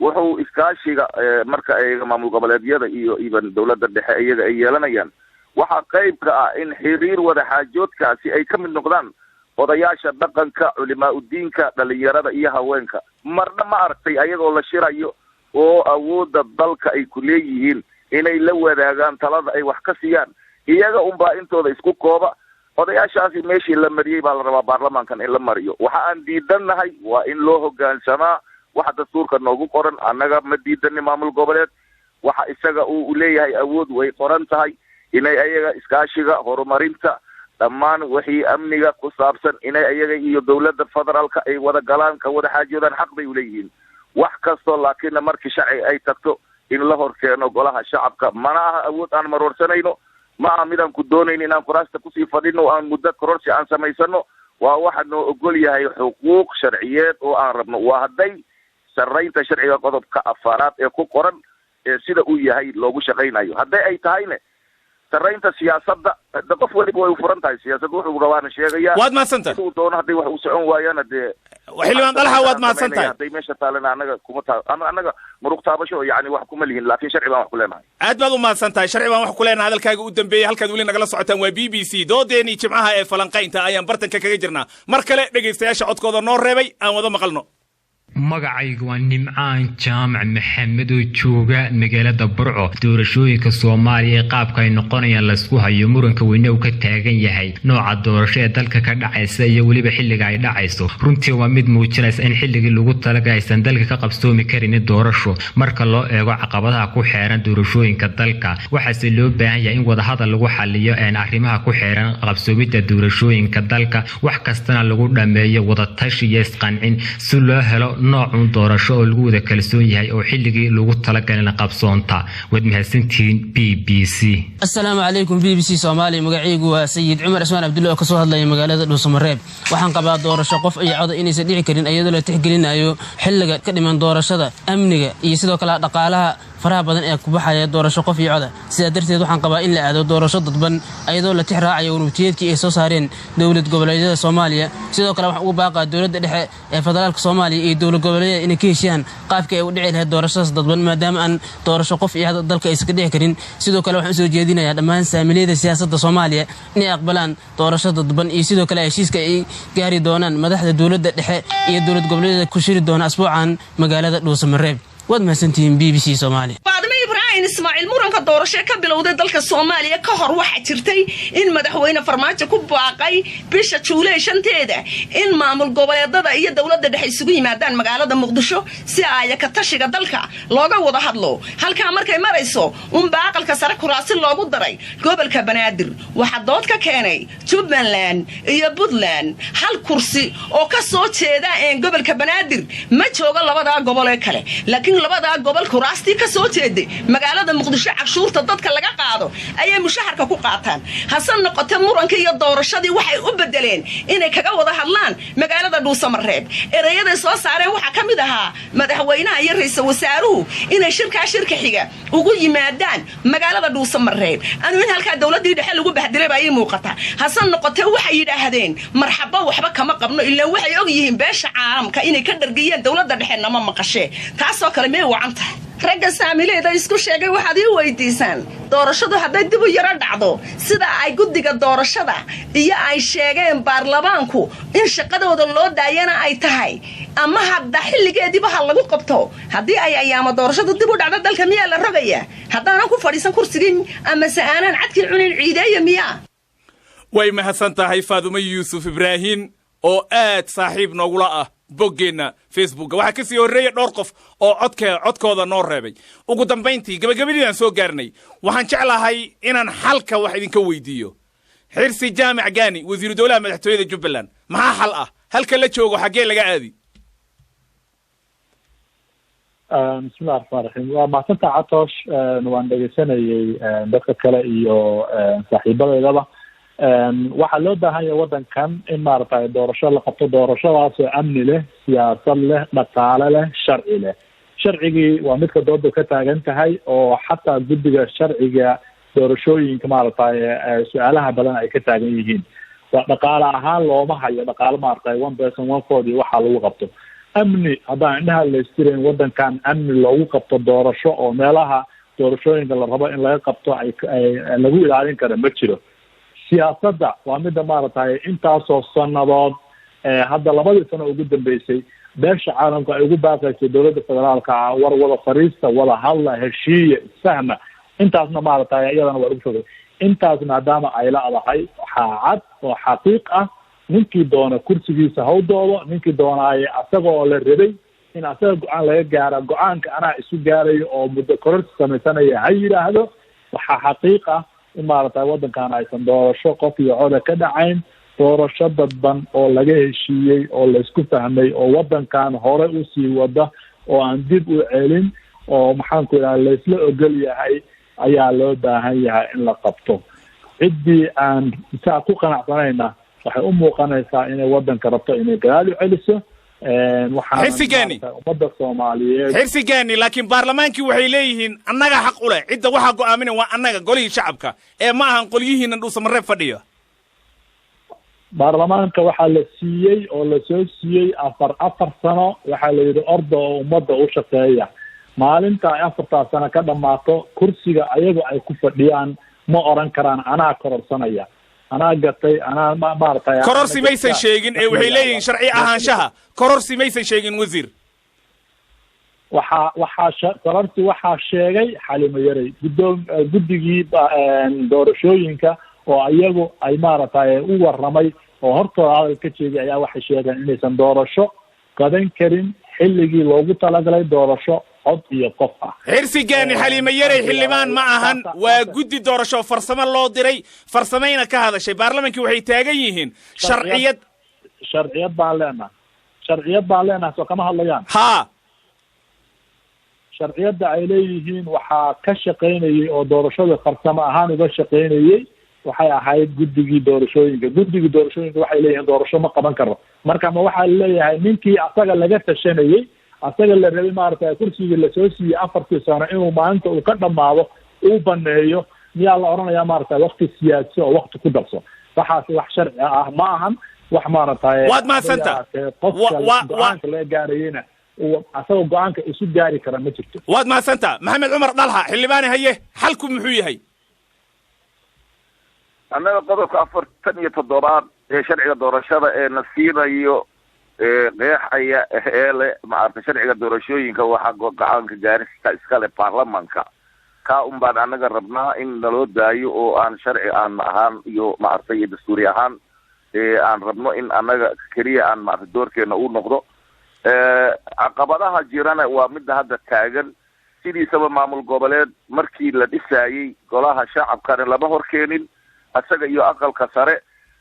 wuxuu iskaashiga marka iyaga maamul goboleedyada iyo even dawladda dhexe iyaga ay yeelanayaan, waxaa qayb ka ah in xiriir wadaxaajoodkaasi ay ka mid noqdaan odayaasha dhaqanka, culimaa udiinka, dhalinyarada iyo haweenka. Marna ma aragtay ayagoo la shirayo oo awoodda dalka ay ku leeyihiin inay la wadaagaan, talada ay wax ka siiyaan? Iyaga unbaa intooda isku kooba. Odayaashaasi meeshii la mariyey baa la rabaa baarlamaankan in la mariyo. Waxa aan diidannahay waa in loo hogaansamaa waxa dastuurka noogu qoran. Annaga ma diidani maamul goboleed waxa isaga uu leeyahay awood way qoran tahay inay ayaga iskaashiga horumarinta dhammaan wixii amniga ku saabsan inay ayaga iyo dawladda federaalka ay wada galaan, ka wada xaajoodaan, xaq bay uleeyihiin wax kastoo. Laakiinna markii sharci ay tagto in la hor keeno golaha shacabka, mana aha awood aan maroorsanayno, ma aha midaan ku doonayn inaan kuraasta kusii fadhino, aan muddo kororsi aan samaysano. Waa waxa noo ogol yahay xuquuq sharciyeed oo aan rabno, waa hadday sarraynta sharciga qodobka afaraad ee ku qoran ee sida uu yahay loogu shaqaynayo. Hadday ay tahayne sarraynta siyaasadda de qof weliba way u furan tahay siyaasadda, wuxuu rabaana sheegaya. Waad mahadsanta. Siduu doono hadday wax u socon waayaan dee. Xildhibaan Dalxa, waad mahadsan tahay. Hadday meesha taalana annaga kuma taa ama annaga muruq taabasho yani wax kuma lihin, laakiin sharci baan wax ku leenahay. Aad baad u mahadsan tahay. Sharci baan wax ku leenahay, hadalkaaga u dambeeyey. Halkaad weli nagala socotaan waa BBC. Doodeenii Jimcaha ee falanqaynta ayaan bartanka kaga jirnaa. Mar kale dhegaystayaasha codkooda noo reebay aan wada maqalno. Magacaygu waa Nimcaan Jaamac Maxamed oo jooga magaalada Burco. Doorashooyinka Soomaaliya ee qaabka ay noqonayaan laysku hayo, muranka weyne uu ka taagan yahay nooca doorasho ee dalka ka dhacaysa iyo weliba xilliga ay dhacayso, runtii waa mid muujinaysa in xilligii lagu talagalay aysan dalka ka qabsoomi karin doorasho marka loo eego caqabadaha ku xeeran doorashooyinka dalka. Waxaase loo baahan yahay in wadahadal lagu xaliyo arrimaha ku xeeran qabsoomidda doorashooyinka dalka, wax kastana lagu dhammeeyo wadatashi iyo isqancin si loo helo noocun doorasho oo lagu wada kalsoon yahay oo xilligii lagu talagalana qabsoonta. Waad mahadsantihiin BBC. Asalaamu calaykum BBC Soomaaliya, magacaygu waa Sayid Cumar Cismaan Cabdulle oo kasoo hadlaya magaalada Dhuusamareeb. Waxaan qabaa doorasho qof iyo coda inaysan dhici karin iyadoo la tixgelinayo xilliga ka dhiman doorashada, amniga iyo sidoo kale dhaqaalaha Faraha badan ee ku baxaya doorasho qof iyo coda. Sidaa darteed waxaan qabaa in la aado doorasho dadban, ayadoo la tix raacayo warmurtiyeedkii ay soo saareen dowlad goboleedyada Soomaaliya. Sidoo kale waxaan ugu baaqaa dowladda dhexe ee federaalka Soomaaliya iyo dowlad goboleedyada inay ka heshiiyaan qaabkii ay u dhici lahayd doorashadaas dadban, maadaama aan doorasho qof iyo dalka aysan ka dhici karin. Sidoo kale waxaan usoo jeedinayaa dhammaan saamiliyada siyaasadda Soomaaliya inay aqbalaan doorasho dadban, iyo sidoo kale heshiiska ay gaari doonaan madaxda dowladda dhexe iyo dowlad goboleedyada ku shiri doona asbuucan magaalada Dhuusamareeb. Waad mahadsantihiin BBC Soomaaliya. Faadime Ibraahim Ismaaciil, muranka doorasho ka bilowday dalka Soomaaliya ka hor waxaa jirtay in Madaxweyne Farmaajo ku baaqay bisha Juuley 5-teeda in maamul goboleedada iyo dowladda dhexe isugu yimaadaan magaalada Muqdisho si aaya ka tashiga dalka looga wada hadlo. Halkaa markay marayso unba Aqalka Sare kuraasi loogu daray gobolka Banaadir. Waxaa dood ka keenay Jubbaland iyo Puntland. Hal kursi oo ka soo jeeda gobolka Banaadir ma joogo labadaa gobol ee kale, laakiin labadaa gobol kuraastii ka soo jeeday magaalada Muqdisho cashuurta dadka laga qaado ayay mushaharka ku qaataan. Hase noqote, muranka iyo doorashadii waxay u bedeleen inay kaga wada hadlaan magaalada Dhuusamareeb. Ereyaday soo saareen waxaa ka mid ahaa madaxweynaha iyo ra-iisul wasaaruhu inay shirkaa shirka xiga ugu yimaadaan magaalada Dhuusamareeb. Anu in halkaa dowladii dhexe lagu bahdilay baa ii muuqata. Hase noqotee, waxay yidhaahdeen marxabo, waxba kama qabno, ilaan waxay og yihiin beesha caalamka inay ka dhargiyeen dowladda dhexe nama maqashee. Taasoo kale miyay wacan tahay? Ragga saamileeda isku sheegay waxaad ii weydiisaan, doorashadu hadday dib u yaro dhacdo, sida ay guddiga doorashada iyo ay sheegeen baarlamaanku in shaqadooda loo daayana ay tahay, ama hadda xilligeediiba ha lagu qabto, haddii ay ayaamo doorashadu dib u dhacdo, dalka miyaa la rogayaa? Haddaanan ku fadhiisan kursigii amase aanaan cadkii cunin, ciideeya miyaa? Way mahadsan tahay Faadumo Yuusuf Ibraahin oo aad saaxiib noogula ah boggeenna Facebooka. Waxaa ka sii horreeya dhowr qof oo codkooda noo reebay. Ugu dambayntii, gabagabadiidaan soo gaarnay, waxaan jeclahay inaan xalka wax idinka weydiiyo. Xirsi Jaamac Gaani, wasiiru dowlaha madaxtooyada Jubbaland, maxaa xal ah? Halka la joogo xaggee laga aadi? Bismillahi raxmaan raxiim. Waa mahadsantaha, Catoosh. Waan dhegeysanayey dadka kale iyo saaxiibadeydaba. Waxaa loo baahan yahay waddankan in maaragtay doorasho la qabto, doorashadaas oo amni leh, siyaasad leh, dhaqaale leh, sharci leh. Sharcigii waa midka dooda ka taagan tahay, oo xataa guddiga sharciga doorashooyinka maaragtay su-aalaha badan ay ka taagan yihiin. Waa dhaqaale ahaan looma hayo dhaqaale maaragtay one person one vote iyo waxaa lagu qabto. Amni haddaan indhaha laystirayn, waddankan amni loogu qabto doorasho oo meelaha doorashooyinka la rabo in laga qabto ay lagu ilaalin karo ma jiro. Siyaasadda waa midda maaragtay intaasoo sanadood, hadda 2dii sano ugu dambeysay, beesha caalamka ay ugu baaqaysay dowladda federaalka ah: war wada fariista, wada hadla, heshiiya, isfahma. Intaasna maaragtay iyadana waa lagu fogay. Intaas maadaama ay la-dahay, waxaa cad oo xaqiiq ah, ninkii doona kursigiisa ha u doodo, ninkii doonaaye asaga oo la rabay in asaga go-aan laga gaara, go-aanka anaa isu gaarayo oo muddo kororsi samaysanaya ha yidhaahdo. Waxaa xaqiiq ah in maaragtay waddankan aysan doorasho qof iyo coda ka dhacayn. Doorasho dadban oo laga heshiiyey oo laysku fahmay oo waddankan hore usii wada oo aan dib u celin oo maxaanku idhaha laysla ogol yahay ayaa loo baahan yahay in la qabto. Ciddii aan saa ku qanacsanayna waxay u muuqanaysaa inay waddanka rabto inay gadaal u celiso. Xirsigaani. Ummadda Soomaaliyeed. Xirsigaani, laakiin baarlamaankii waxay leeyihiin annaga xaq u leh. Cidda waxaa go'aamina waa annaga, golihii shacabka, ee ma ahan qolyihiina Dhuusamareeb fadhiya. Baarlamaanka waxaa la siiyey oo lasoo siiyey 4 sano. Waxaa la yidhi orda oo ummadda u shaqeeya. Maalinta ay 4taa sano ka dhammaato, kursiga ayagu ay ku fadhiyaan ma oran karaan anaa kororsanaya, anaa gatay, anaa maaragtay. Kororsi maysan sheegin ee waxay leeyihiin sharci ahaanshaha. Kororsi maysan sheegin, wasiir. Waxaa kororsi waxaa sheegay Xalimo Yarey, guddigii doorashooyinka oo iyagu ay maaragtay u warramay oo hortooda hadal ka jeegay ayaa waxay sheegeen inaysan doorasho qaban karin xilligii loogu talagalay, doorasho cod iyo qof ah. Xirsigaani, Xaliimo Yarey xildhibaan ma ahan. Waa guddi doorasho farsamo loo diray, farsamayna ka hadashay. Baarlamankii waxay taagan yihiin sharciyad. Sharciyad baan leenahay, sharciyad baan leenahay, soo kama hadlayaan? Haa. Sharciyadda ay leeyihiin waxaa ka shaqaynayay oo doorashada farsamo ahaan uga shaqaynayay waxay ahayd guddigii doorashooyinka. Guddigii doorashooyinka waxay leeyihiin doorasho ma qaban karo. Marka ma waxaa laleeyahay ninkii asaga laga tashanayey Asaga la rabay, maaragtay, kursigii lasoo siiyey 4-tii sano inuu maalinta uu ka dhamaado uu baneeyo, miyaa la odhanayaa, maaragtay, wakti siyaadso oo wakti ku darso? Waxaasi wax sharci ah ma ahan, wax maaragtay Waad mahadsantaha. Qofka go-aanka laga gaarayena uu asagoo go-aanka isu gaari kara ma jirto. Waad mahadsantaa, Maxamed Cumar Dhalxa, xildhibaane. Haye, xalku muxuu yahay? Annaga qodobka 47aad ee sharciga doorashada ee na siinayo qeexaya ee le, maaragtay, sharciga doorashooyinka waxaa go-aanka gaarista iskale baarlamanka. Kaa un baan annaga rabnaa in naloo daayo oo aan sharci aan ahaan iyo, maaragtay, iyo dastuuri ahaan aan rabno in annaga keliya aan, maaragtay, doorkeena uu noqdo. Caqabadaha jirana waa midda hadda taagan. Sidiisaba maamul goboleed markii la dhisaayey, golaha shacabkana lama hor keenin asaga iyo aqalka sare.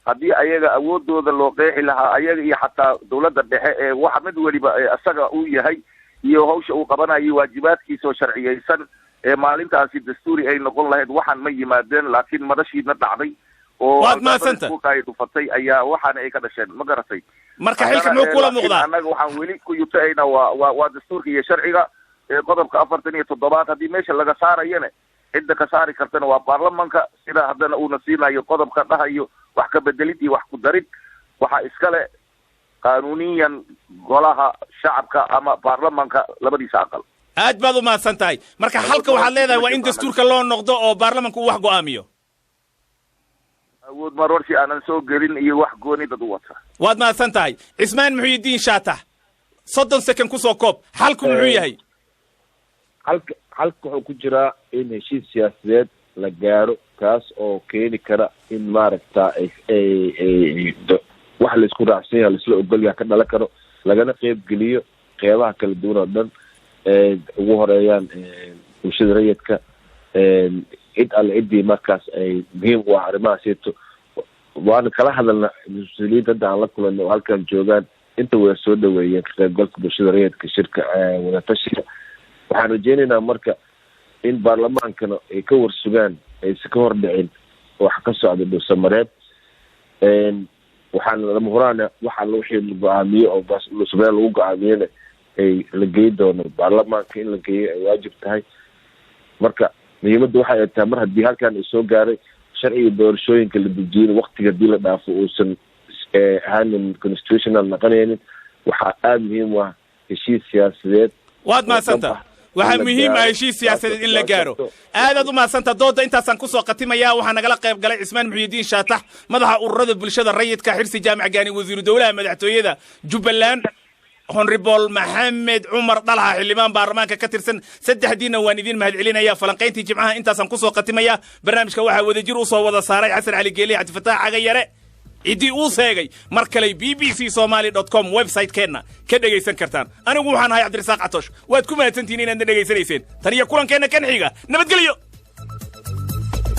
Haddii ayaga awoodooda loo qeexi lahaa, ayaga iyo xataa dawladda dhexe ee waxa mid weliba asaga uu yahay iyo hawsha uu qabanayo, waajibaadkiisa oo sharciyeysan ee maalintaasi dastuuri ay noqon lahayd, waxaan ma yimaadeen. Laakiin madashiina dhacday oo Waad mahadsanta. Ay dhufatay ayaa waxaana ay ka dhasheen, ma garatay? Marka xilka muxuu kula muuqdaa? Annaga waxaan weli ku yutahayna waa dastuurka iyo sharciga ee qodobka 47aad. Haddii meesha laga saarayana, cidda ka saari kartana waa baarlamanka, sida haddana uuna siinayo qodobka dhahayo wax ka bedelid iyo wax ku darid waxaa iskale qaanuuniyan golaha shacabka ama baarlamanka labadiisa aqal. Aad baad u mahadsan tahay. Marka xalka waxaad leedahay waa in dastuurka loo noqdo oo baarlamanka uu wax go'aamiyo. Awood marwarsi aanan soo gelin iyo wax gooni dad u wata. Waad mahadsan tahay. Cismaan Muxyidiin Shaatax, 30 second kusoo koob, xalku muxuu yahay? Xalka wuxuu ku jiraa in heshiis siyaasadeed la gaaro, kaas oo keeni kara in, maaragta, ay wax laisku raacsan yahay, laisla ogolyaha ka dhalan karo, lagana qeybgeliyo qeybaha kala duwan oo dhan, ugu horeeyaan bulshada rayidka, cid alle ciddii markaas ay muhiim u ah arrimahaasito. Waana kala hadalna mas-uuliyiinta hadda aan la kulanay oo halkan joogaan, inta way soo dhaweeyeen ka qaybgalka bulshada rayidka shirka wadatashiga. Waxaan rajeynaynaa marka in baarlamaankana ay ka warsugaan, aysa ka hor dhicin wax ka socda Dhuusamareeb. Waxaana lama huraana wax alla wixii la go-aamiyo oo Dhuusamareeb lagu go-aamiyona ay la gey doono baarlamaanka, in la geeyo ay waajib tahay. Marka muhiimadda waxa ay tahay, mar haddii halkan ay soo gaaray, sharciga doorashooyinka la dejiyey, waktiga hadii la dhaafo uusan ahaanin constitutional naqanaynin, waxaa aada muhiim u ah heshiis siyaasadeed. Waad mahadsantaa. Waxaa muhiim ah heshiis siyaasadeed in la gaaro. Aadaad u mahadsantaa. Dooda intaasaan kusoo khatimayaa. Waxaa nagala qayb galay Cismaan Muxyidiin Shaatax, madaxa ururada bulshada rayidka, Xirsi Jaamac Gaani, wasiiru dowlaha madaxtooyada Jubbaland, Honorable Maxamed Cumar Dhalxa, xildhibaan baarlamaanka ka tirsan. Saddexdiina waan idiin mahadcelinaya. Falanqayntii jimcaha intaasaan kusoo khatimaya. Barnaamijka waxaa wadajir usoo wada saaray Xasan Cali Geeli, Cabdifataax Cagayare. Ciddii uu seegay mar kale bbcSomali.com website-keenna ka dhegaysan kartaan. Anigu waxaan ahay Cabdirasaaq Catosh. Waad ku mahadsantihiin inaadna dhegaysanayseen. Tan iyo kulankeenna kan xiga, nabadgelyo.